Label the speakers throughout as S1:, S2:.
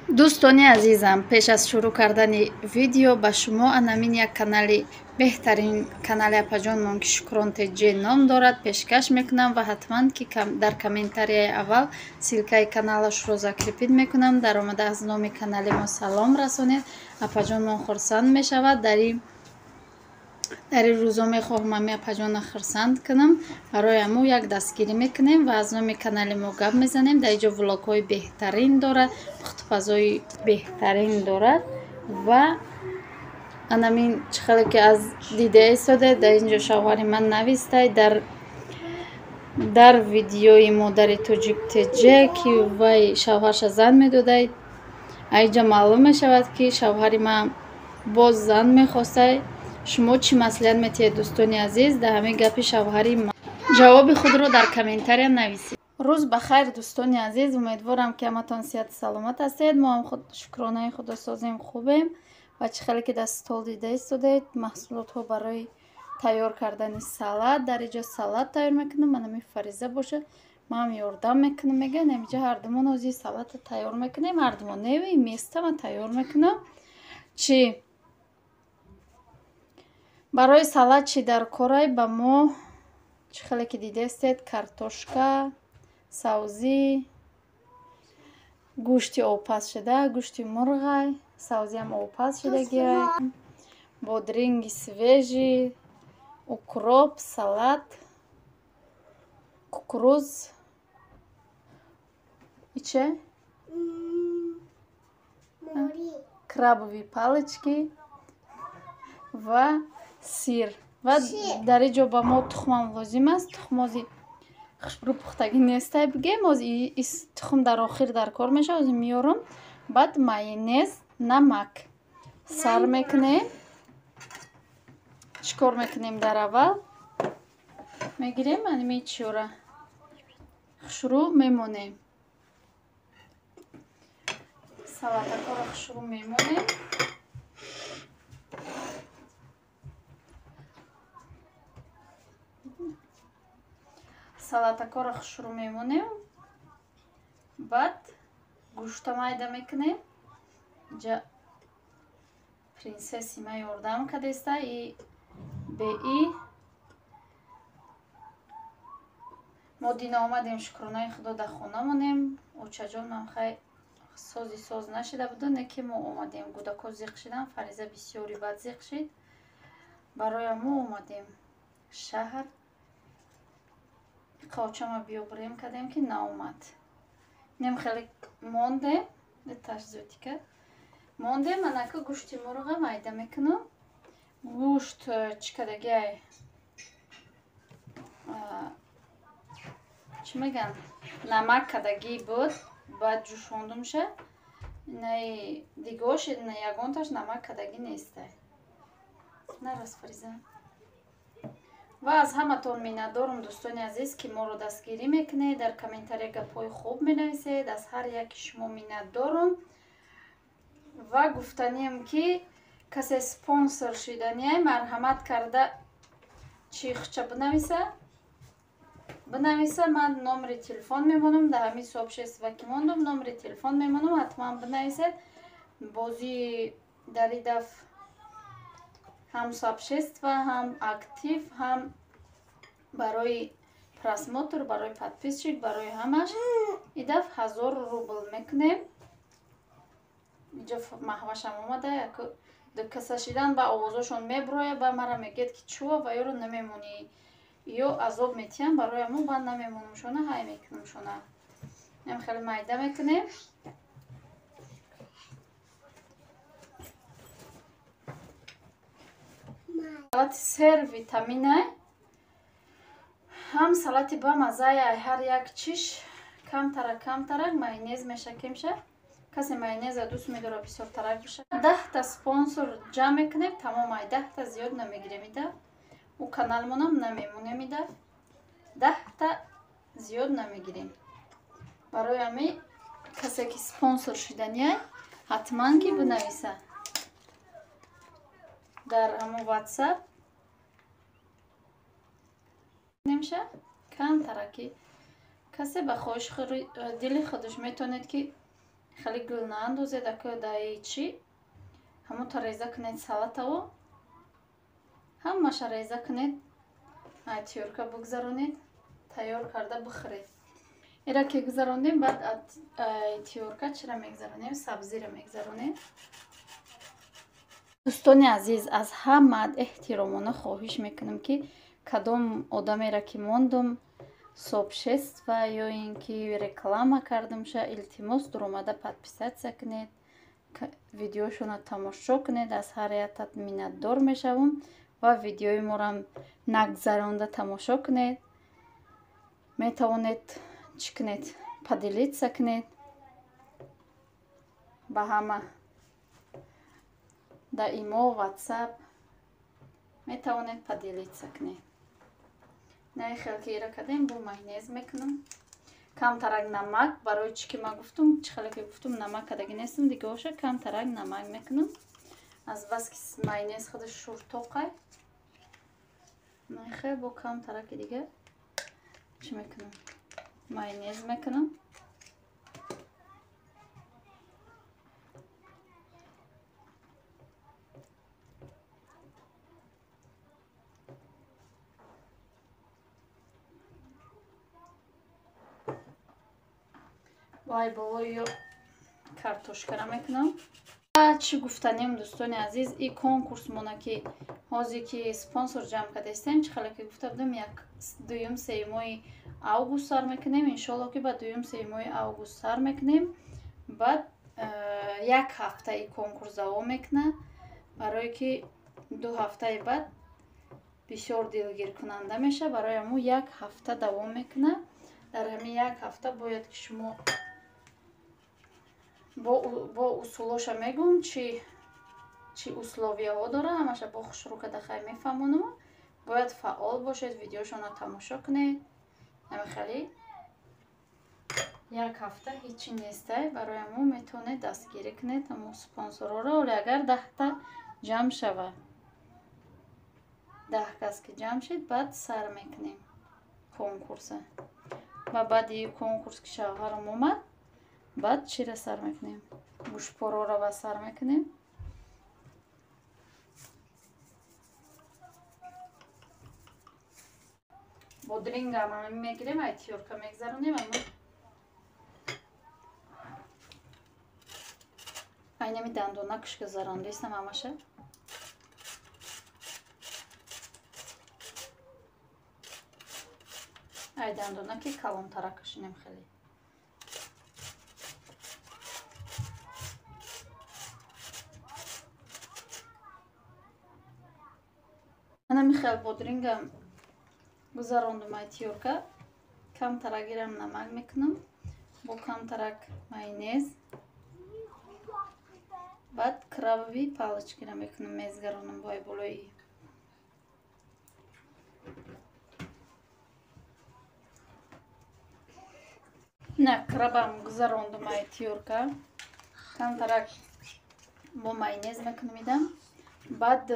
S1: Дӯстони азизам, пеш аз шурӯъ кардани видео ба шумо анамин як канали беҳтарин канали апаҷонмон, ки Шукрон ТЖ ном дорад, пешкаш мекунам ва ҳатман ки дар комментарияи аввал ссылкаи каналашро закрепить мекунам. Даромада аз номи канали мо салом расонед, апаҷонмон хурсанд мешавад. Дар ин рӯзо мехоҳам ами апаҷонро хурсанд кунам, барои ҳамо як дастгирӣ мекунем ва аз номи канали мо гап мезанем. Дар инҷо влогҳои беҳтарин дорад, пухтупазои беҳтарин дорад ва анамин чӣ хеле ки аз дида истода, дар инҷо шавҳари ман навистай дар видеои модари тоҷик ТЖ, ки вай шавҳарша зан медодай. Аинҷо маълум мешавад, ки шавҳари ман боз зан мехостай. Шумо чӣ маслиҳат метиҳед, дӯстони азиз, дар ҳамин гапи шавҳари ман? Ҷавоби худро дар комментария нависед. Рӯз ба хайр, дӯстони азиз, умедворам, ки ҳаматон сиҳату саломат ҳастед. Мо ҳам шукронаи худо созем, хубем. Ва чӣ хеле ки дар стол дида истодаед, маҳсулотҳо барои тайёр кардани салат. Дар инҷо салат тайёр мекунам, манами Фариза боша, манам ёрдам мекунам. Мегӯян инҷа ҳардумон ози салата тайёр мекунем, ҳардумон неви места ман тайёр мекунам. Чӣ барои салат чӣ дар корай ба мо, чӣ хеле ки дидаистед, картошка, савзӣ, гӯшти обпазшуда, гӯшти мурғай, савзиам обпазшудагиай, бодринги свежий, укроп, салат, кукуруз, иче крабовые палочки ва сир. Ва дар инҷо ба мо тухмам лозим аст. Тухм ози хушбӯ пухтагӣ нестай, бигем, ози тухм дар охир дар кор мешавад, ози меёрам. Баъд майонез, намак сар мекунем. Чӣ кор мекунем дар аввал? Мегирем аними чиёра, хушрӯ мемонем, салатакҳоро хушрӯ мемонем. Салатакҳоро хушрӯ мемонем. Баъд гӯшта майда мекунем. Инҷа принсесси ма ёрдам кардеста и беи мо дина омадем, шукронаи худо, дар хона монем. Очаҷон ман хай сози соз нашида буду, не ки мо омадем, гудако зиқ шидан, Фариза бисёри бад зиқ шид, барои мо омадем шаҳр. Қочама биёбурем кардем, ки наомад. Инам хеле мондем, таш зиёдтика мондем. Анака гӯшти мурға майда мекунам. Гӯшт чӣ кардагиай, чӣ мегӯянд, намак кардагӣ буд, баъд ҷӯшондумша. Инаи дигош ягонташ намак кардагӣ нестай. Нарас, Фариза. Ва аз ҳаматон миннатдорам, дӯстони азиз, ки моро дастгирӣ мекунед, дар комментария гапҳои хуб менависед. Аз ҳар яки шумо миннатдорам. Ва гуфтанием, ки касе спонсор шиданиай, марҳамат карда чӣ хуча бинависа, бинависа. Ман номери телефон мемонам, дар ҳамин сообщество ки мондум, номери телефон мемонам, ҳатман бинависед. Бозӣ дар ин даф ҳам сообщество, ҳам актив, ҳам барои просмотр, барои подписчик, барои ҳамаш. Ин даф 1000 рубл мекунем. Инҷо маҳвашам омада, ду каса шидан ба овозошон меброя, ба мара мегӯяд, ки чӯва ва ёро намемонӣ, ё азоб метиҳам, барои ҳамо баъд намемонамшона, ҳай мекунамшона. Инам хеле майда мекунем. Салати сер витаминай, ҳам салати бамаззаи, ҳар як чиш камтарак камтарак майонез мешакемша. Касе майонеза дӯст медорад, бисёртарак бишад. 10та спонсор ҷамъ мекунем, тамом, ай 10та зиёд намегирем ида. У каналмонам намемонем ида. 10та зиёд намегирем. Барои ҳамин касе ки спонсор шиданиай, ҳатман ки бинависа дар ҳамон WhatsApp. Немша камтараки касе ба хоҳиши дили худаш метавонед, ки Хеле гул наандозед, ака даи чӣ? Ҳамонта реза кунед салатаво. Ҳамаша реза кунед, ай тёрка бигзаронед, тайёр карда бихӯред. Ира ки гузарондем, баъд тёрка чира мегзаронем? Сабзира мегзаронем. Дӯстони азиз, аз ҳамаат эҳтиромона хоҳиш мекунам, ки кадом одамеро ки мондум сообщество ё ин ки реклама кардамша, илтимос, дуромада подписаться кунед, видеошонро тамошо кунед. Аз ҳар якат миннатдор мешавам ва видеои морам нагзаронда тамошо кунед. Метавонед чӣ кунед? Поделиться кунед ба ҳама, да имо, ватсап метавонед поделиться кунед. На хел ки ира кардем, бо майонез мекунам. Камтарак намак, барои чӣ ки ман гуфтум, чӣ хеле ки гуфтум, намак кадаги нестам, дига оша камтарак намак мекунам. Аз бас ки майонез худаш шӯртоқай. Нахе бо камтараки дига чӣ мекунам? Майонез мекунам. Вай болои картошкара мекунам. Чӣ гуфтанем, дӯстони азиз, и конкурс мона ки ҳозир ки спонсор ҷамъ кардастем, чӣ хеле ки гуфта будем, як дуюм сеюмои август сар мекунем. Иншолло ки ба дуюм сеюмои август сар мекунем. Баъд як ҳафта и конкурс давом мекунад, барое ки 2 ҳафтаи баъд бисёр дилгиркунанда мешавад. Барои ҳамун як ҳафта давом мекунад. Дар ҳамин як ҳафта бояд ки шумо бо усулоша мегӯм, чӣ условияҳо дора, ҳамаша бо хушрӯ карда хай мефаҳмонам. Бояд фаъол бошед, видеошонро тамошо кунед. Ҳамихелӣ як ҳафта ҳечи нестай, барои ҳамун метавонед дастгирӣ кунед ҳамун спонсорҳоро. Оле агар 10та ҷамъ шавад, 10 кас ки ҷамъ шид, баъд сар мекунем конкурса. Ва баъди конкурс ки шавҳарам омад, баъд чира сар мекунем? Гӯшпороро ба сар мекунем. Бодрингам мегирем, ай тёрка мегзаронем. Айнами дандона кушгузарондистам ҳамаша. Ай дандона ки калонтара кашинем хеле. Ана михел бодрингам гузарондум ай тёрка. Камтарак ирам намак мекунам, бо камтарак майонез. Баъд крабовый палочкира мекунам, мезгаронам бо ай болои. На крабам гузарондум ай тёрка. Камтарак бо майонез мекунам идам. Баъд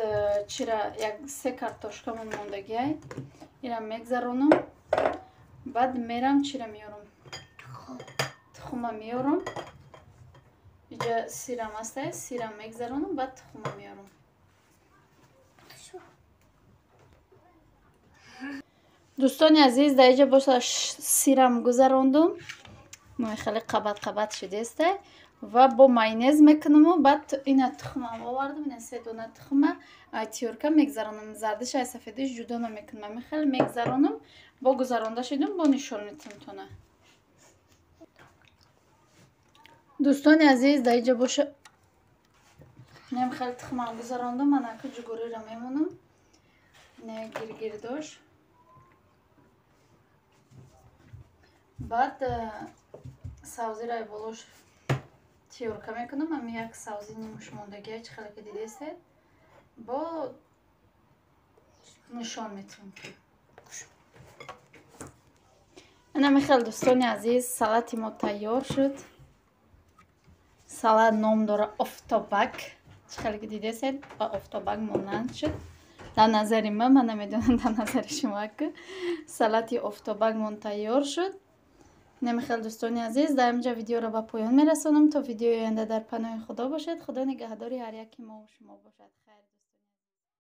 S1: чира як се картошкамон мондагиай, ирам мегзаронам. Баъд мерам чира меёрам? Тухма меёрам. Иҷа сирам ҳастай, сирам мегзаронам, баъд тухма меёрам. Дӯстони азиз, дар иҷа боша сирам гузарондум. Хеле қабат қабат шидестай ва бо майонез мекунаму. Баъд ина тухмам овардам, ина 3 дона тухма ай тёрка мегзаронам. Зардиш ай сафедиш ҷудо намекунам, ами хеле мегзаронам. Бо гузаронда шидум, бо нишон метавонам тона. Дӯстони азиз, дар иҷа боша нем хеле тухмам гузарондум. Анака ҷугуриро мемонам, не гиргир дошт. Баъд савзиро ай болош тёрка мекунам. Ами як савзи нимуш мондагия, чӣ хеле ки дидестед, бо нишон метавонам. Ана михел, дӯстони азиз, салати мо тайёр шуд. Салат ном дора офтобак. Чӣ хеле ки дидестед, ба офтобак монанд шуд. Дар назари ман, ман намедонам дар назари шумо ки. Салати офтобакмон тайёр шуд. Намихел, дӯстони азиз, дар инҷа видеоро ба поён мерасонам. То видеои оянда дар паноҳи Худо бошед. Худо нигаҳдори ҳар яки мову шумо бошад. Хайр, дӯстони.